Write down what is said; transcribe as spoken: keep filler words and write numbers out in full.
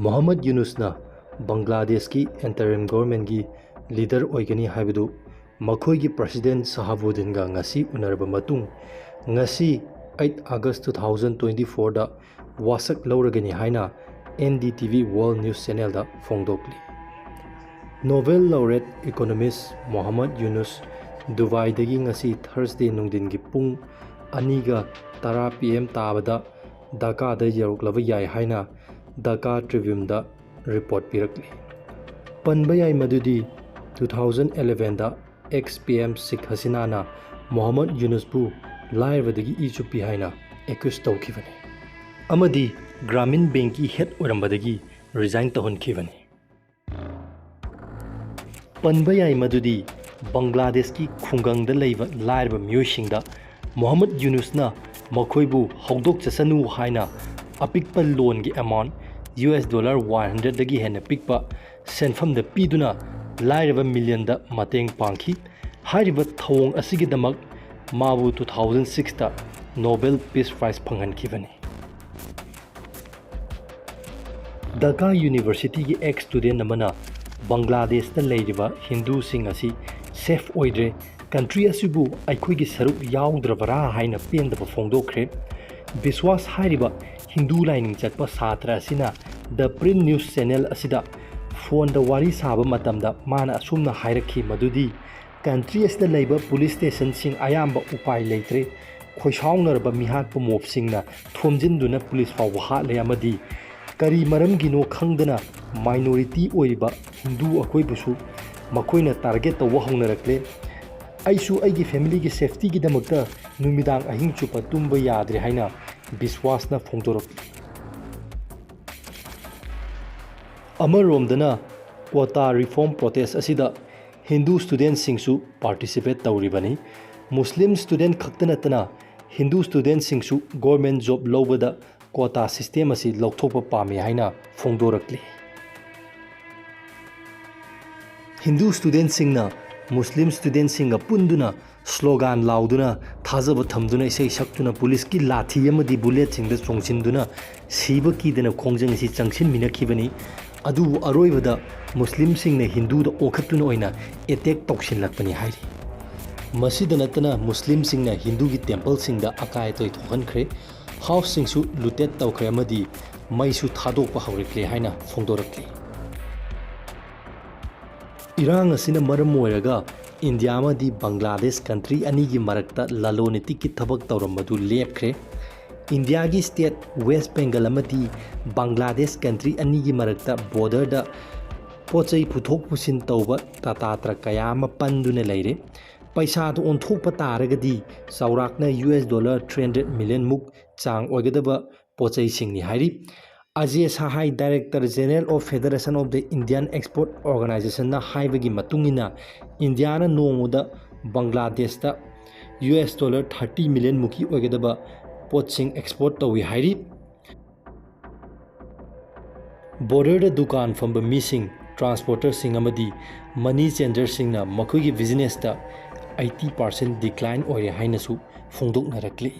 ꯃꯣꯍꯝꯃꯗ ꯌꯨꯅꯨꯁꯅ ꯕꯪꯒ꯭ꯂꯥꯗꯦꯁꯀꯤ interim governmentꯀꯤ leader ꯑꯣꯏꯒꯅꯤ ꯍꯥꯏꯕꯗꯨ ꯃꯈꯣꯏꯒꯤ president ꯁꯍꯥꯕꯨꯗꯤꯟꯒ ꯉꯁꯤ ꯎꯅꯔꯕ ꯃꯇꯨꯡ, ꯉꯁꯤ eight August two thousand twenty fourꯗ ꯋꯥꯁꯛ ꯂꯧꯔꯒꯅꯤ ꯍꯥꯏꯅ N D T V World News Channelꯗ ꯐꯣꯡꯗꯣꯛꯂꯤ꯫ Nobel laureate economist ꯃꯣꯍꯝꯃꯗ ꯌꯨꯅꯨꯁ ꯗꯨꯕꯥꯏꯗꯒꯤ ꯉꯁꯤ Thursday ꯅꯨꯡꯊꯤꯟꯒꯤ ꯄꯨꯡ ꯑꯅꯤꯒ ꯇꯔꯥ P M ꯇꯥꯕꯗ ꯙꯥꯀꯥꯗ ꯌꯧꯔꯛꯂꯕ ꯌꯥꯏ ꯍꯥꯏꯅ ꯙꯥꯀꯥ Tribuneꯗ report ꯄꯤꯔꯛꯂꯤ꯫ ꯄꯟꯕ ꯌꯥꯏ ꯃꯗꯨꯗꯤ two thousand elevenꯗ ex P M ꯁꯦꯈ ꯍꯁꯤꯅꯥꯅ ꯃꯣꯍꯝꯃꯗ ꯌꯨꯅꯨꯁꯄꯨ ꯂꯥꯏꯔꯕꯗꯒꯤ ꯏ ꯆꯨꯞꯄꯤ ꯍꯥꯏꯅ accuse ꯇꯧꯈꯤꯕꯅꯤ ꯑꯃꯗꯤ ꯒ꯭ꯔꯥꯃꯤꯟ ꯕꯦꯡꯛꯀꯤ head ꯑꯣꯏꯔꯝꯕꯗꯒꯤ resign ꯇꯧꯍꯟꯈꯤꯕꯅꯤ꯫ ꯄꯟꯕ ꯌꯥꯏ ꯃꯗꯨꯗꯤ ꯕꯪꯒ꯭ꯂꯥꯗꯦꯁꯀꯤ ꯈꯨꯡꯒꯪꯗ ꯂꯩꯕ ꯂꯥꯏꯔꯕ ꯃꯤꯑꯣꯏꯁꯤꯡꯗ ꯃꯣꯍꯝꯃꯗ ꯌꯨꯅꯨꯁꯅ ꯃꯈꯣꯏꯕꯨ ꯍꯧꯗꯣꯛꯆꯁꯅꯨ ꯍꯥꯏꯅ ꯑꯄꯤꯛꯄ loanꯒꯤ amount U S dollar one hundredꯗꯒꯤ ꯍꯦꯟꯅ ꯄꯤꯛꯄ ꯁꯦꯟꯐꯝꯗ ꯄꯤꯗꯨꯅ ꯂꯥꯏꯔꯕ millionꯗ ꯃꯇꯦꯡ ꯄꯥꯡꯈꯤ꯫ ꯍꯥꯏꯔꯤꯕ ꯊꯧꯑꯣꯡ ꯑꯁꯤꯒꯤꯗꯃꯛ ꯃꯥꯕꯨ two thousand sixꯇ Nobel Peace Prize ꯐꯪꯍꯟꯈꯤꯕꯅꯤ꯫ Dhaka Universityꯒꯤ ex student ꯑꯃꯅ ꯕꯪꯒ꯭ꯂꯥꯗꯦꯁꯇ ꯂꯩꯔꯤꯕ ꯍꯤꯟꯗꯨꯁꯤꯡ ꯑꯁꯤ safe ꯑꯣꯏꯗ꯭ꯔꯦ, country ꯑꯁꯤꯕꯨ ꯑꯩꯈꯣꯏꯒꯤ ꯁꯔꯨꯛ ꯌꯥꯎꯗ꯭ꯔꯕꯔꯥ ꯍꯥꯏꯅ ꯄꯦꯟꯗꯕ ꯐꯣꯡꯗꯣꯛꯈ꯭ꯔꯦ꯫ ꯕꯤꯁ꯭ꯋꯥꯁ ꯍꯥꯏꯔꯤꯕ ꯍꯤꯟꯗꯨ ꯂꯥꯏꯅꯤꯡ ꯆꯠꯄ ꯁꯥꯇ꯭ꯔ ꯑꯁꯤꯅ The Print News Channel ꯑꯁꯤꯗ phoneꯗ ꯋꯥꯔꯤ ꯁꯥꯕ ꯃꯇꯝꯗ ꯃꯥꯅ ꯑꯁꯨꯝꯅ ꯍꯥꯏꯔꯛꯈꯤ ꯃꯗꯨꯗꯤ, country ꯑꯁꯤꯗ ꯂꯩꯕ police stationꯁꯤꯡ ꯑꯌꯥꯝꯕ ꯎꯄꯥꯏ ꯂꯩꯇ꯭ꯔꯦ꯫ ꯈꯣꯏꯁꯥꯎꯅꯔꯕ ꯃꯤꯍꯥꯠꯄ mobꯁꯤꯡꯅ ꯊꯣꯝꯖꯤꯟꯗꯨꯅ police ꯐꯥꯎꯕ ꯍꯥꯠꯂꯦ ꯑꯃꯗꯤ ꯀꯔꯤ ꯃꯔꯝꯒꯤꯅꯣ ꯈꯪꯗꯅ minority ꯑꯣꯏꯔꯤꯕ ꯍꯤꯟꯗꯨ ꯑꯩꯈꯣꯏꯕꯨꯁꯨ ꯃꯈꯣꯏꯅ target ꯇꯧꯕ ꯍꯧꯅꯔꯛꯂꯦ꯫ ꯑꯩꯁꯨ ꯑꯩꯒꯤ familyꯒꯤ safetyꯒꯤꯗꯃꯛꯇ ꯅꯨꯃꯤꯗꯥꯡ ꯑꯍꯤꯡ ꯆꯨꯞꯄ ꯇꯨꯝꯕ ꯌꯥꯗ꯭ꯔꯦ ꯍꯥꯏꯅ ꯕꯤꯁ꯭ꯋꯥꯁꯅ ꯐꯣꯡꯗꯣꯔꯛꯂꯤ꯫ ꯑꯃꯔꯣꯝꯗꯅ quota reform protest ꯑꯁꯤꯗ ꯍꯤꯟꯗꯨ studentꯁꯤꯡꯁꯨ participate ꯇꯧꯔꯤꯕꯅꯤ꯫ ꯃꯨꯁꯂꯤꯝ student ꯈꯛꯇ ꯅꯠꯇꯅ ꯍꯤꯟꯗꯨ studentꯁꯤꯡꯁꯨ government job ꯂꯧꯕꯗ quota system ꯑꯁꯤ ꯂꯧꯊꯣꯛꯄ ꯄꯥꯝꯃꯤ ꯍꯥꯏꯅ ꯐꯣꯡꯗꯣꯔꯛꯂꯤ꯫ ꯍꯤꯟꯗꯨ studentꯁꯤꯡꯅ ꯃꯨꯁꯂꯤꯝ studentꯁꯤꯡꯒ ꯄꯨꯟꯗꯨꯅ ꯁ꯭ꯂꯣꯒꯥꯟ ꯂꯥꯎꯗꯨꯅ, ꯊꯥꯖꯕ ꯊꯝꯗꯨꯅ, ꯏꯁꯩ ꯁꯛꯇꯨꯅ, ꯄꯨꯂꯤꯁꯀꯤ ꯂꯥꯊꯤ ꯑꯃꯗꯤ ꯕꯨꯂꯦꯠꯁꯤꯡꯗ ꯆꯣꯡꯁꯤꯟꯗꯨꯅ ꯁꯤꯕ ꯀꯤꯗꯅ ꯈꯣꯡꯖꯪ ꯑꯁꯤ ꯆꯪꯁꯤꯟꯃꯤꯟꯅꯈꯤꯕꯅꯤ꯫ ꯑꯗꯨꯕꯨ ꯑꯔꯣꯏꯕꯗ ꯃꯨꯁꯂꯤꯝꯁꯤꯡꯅ ꯍꯤꯟꯗꯨꯗ ꯑꯣꯟꯈꯠꯇꯨꯅ ꯑꯣꯏꯅ ꯑꯦꯇꯦꯛ ꯇꯧꯁꯤꯜꯂꯛꯄꯅꯤ ꯍꯥꯏꯔꯤ꯫ ꯃꯁꯤꯗ ꯅꯠꯇꯅ ꯃꯨꯁꯂꯤꯝꯁꯤꯡꯅ ꯍꯤꯟꯗꯨꯒꯤ ꯇꯦꯝꯄꯜꯁꯤꯡꯗ ꯑꯀꯥꯏ ꯑꯇꯣꯏ ꯊꯣꯛꯍꯟꯈ꯭ꯔꯦ, ꯍꯥꯎꯁꯁꯤꯡꯁꯨ ꯂꯨꯇꯦꯠ ꯇꯧꯈ꯭ꯔꯦ ꯑꯃꯗꯤ ꯃꯩꯁꯨ ꯊꯥꯗꯣꯛꯄ ꯍꯧꯔꯛꯂꯦ ꯍꯥꯏꯅ ꯐꯣꯡꯗꯣꯔꯛꯂꯤ꯫ ꯏꯔꯥꯡ ꯑꯁꯤꯅ ꯃꯔꯝ ꯑꯣꯏꯔꯒ ꯏꯟꯗꯤꯌꯥ ꯑꯃꯗꯤ ꯕꯪꯒ꯭ꯂꯥꯗꯦꯁ ꯀꯟꯇ꯭ꯔꯤ ꯑꯅꯤꯒꯤ ꯃꯔꯛꯇ ꯂꯂꯣꯟ ꯏꯇꯤꯛꯀꯤ ꯊꯕꯛ ꯇꯧꯔꯝꯕꯗꯨ ꯂꯦꯞꯈ꯭ꯔꯦ꯫ ꯏꯟꯗꯤꯌꯥꯒꯤ ꯁ꯭ꯇꯦꯠ ꯋꯦꯁ ꯕꯦꯡꯒꯜ ꯑꯃꯗꯤ ꯕꯪꯒ꯭ꯂꯥꯗꯦꯁ ꯀꯟꯇ꯭ꯔꯤ ꯑꯅꯤꯒꯤ ꯃꯔꯛꯇ ꯕꯣꯔꯗꯔꯗ ꯄꯣꯠ ꯆꯩ ꯄꯨꯊꯣꯛ ꯄꯨꯁꯤꯟ ꯇꯧꯕ ꯇꯥꯇꯥ ꯇ꯭ꯔꯛ ꯀꯌꯥ ꯑꯃ ꯄꯟꯗꯨꯅ ꯂꯩꯔꯦ꯫ ꯄꯩꯁꯥꯗꯨ ꯑꯣꯟꯊꯣꯛꯄ ꯇꯥꯔꯒꯗꯤ ꯆꯥꯎꯔꯥꯛꯅ U S dollar three hundred million ꯃꯨꯛ ꯆꯥꯡ ꯑꯣꯏꯒꯗꯕ ꯄꯣꯠ ꯆꯩꯁꯤꯡꯅꯤ ꯍꯥꯏꯔꯤ꯫ ꯑꯖꯦ ꯁꯍꯥꯏ, Director General of Federation of the Indian Export Organization ꯅ ꯍꯥꯏꯕꯒꯤ ꯃꯇꯨꯡ ꯏꯟꯅ, ꯏꯟꯗꯤꯌꯥꯅ ꯅꯣꯡꯃꯗ ꯕꯪꯒ꯭ꯂꯥꯗꯦꯁꯇ U S dollar thirty million ꯃꯨꯛꯀꯤ ꯑꯣꯏꯒꯗꯕ ꯄꯣꯠꯁꯤꯡ ꯑꯦꯛꯁꯄꯣꯔꯠ ꯇꯧꯏ ꯍꯥꯏꯔꯤ꯫ ꯕꯣꯔꯗꯔꯗ ꯗꯨꯀꯥꯟ ꯐꯝꯕ ꯃꯤꯁꯤꯡ, ꯇ꯭ꯔꯥꯟꯁꯄꯣꯔꯇꯔꯁꯤꯡ ꯑꯃꯗꯤ ꯃꯅꯤ ꯆꯦꯟꯖꯔꯁꯤꯡꯅ ꯃꯈꯣꯏꯒꯤ ꯕꯤꯖꯤꯅꯦꯁꯇ ꯑꯩꯠꯇꯤ ꯄꯥꯔꯁꯦꯟ ꯗꯤꯀ꯭ꯂꯥꯏꯟ ꯑꯣꯏꯔꯦ ꯍꯥꯏꯅꯁꯨ ꯐꯣꯡꯗꯣꯛꯅꯔꯛꯂꯤ꯫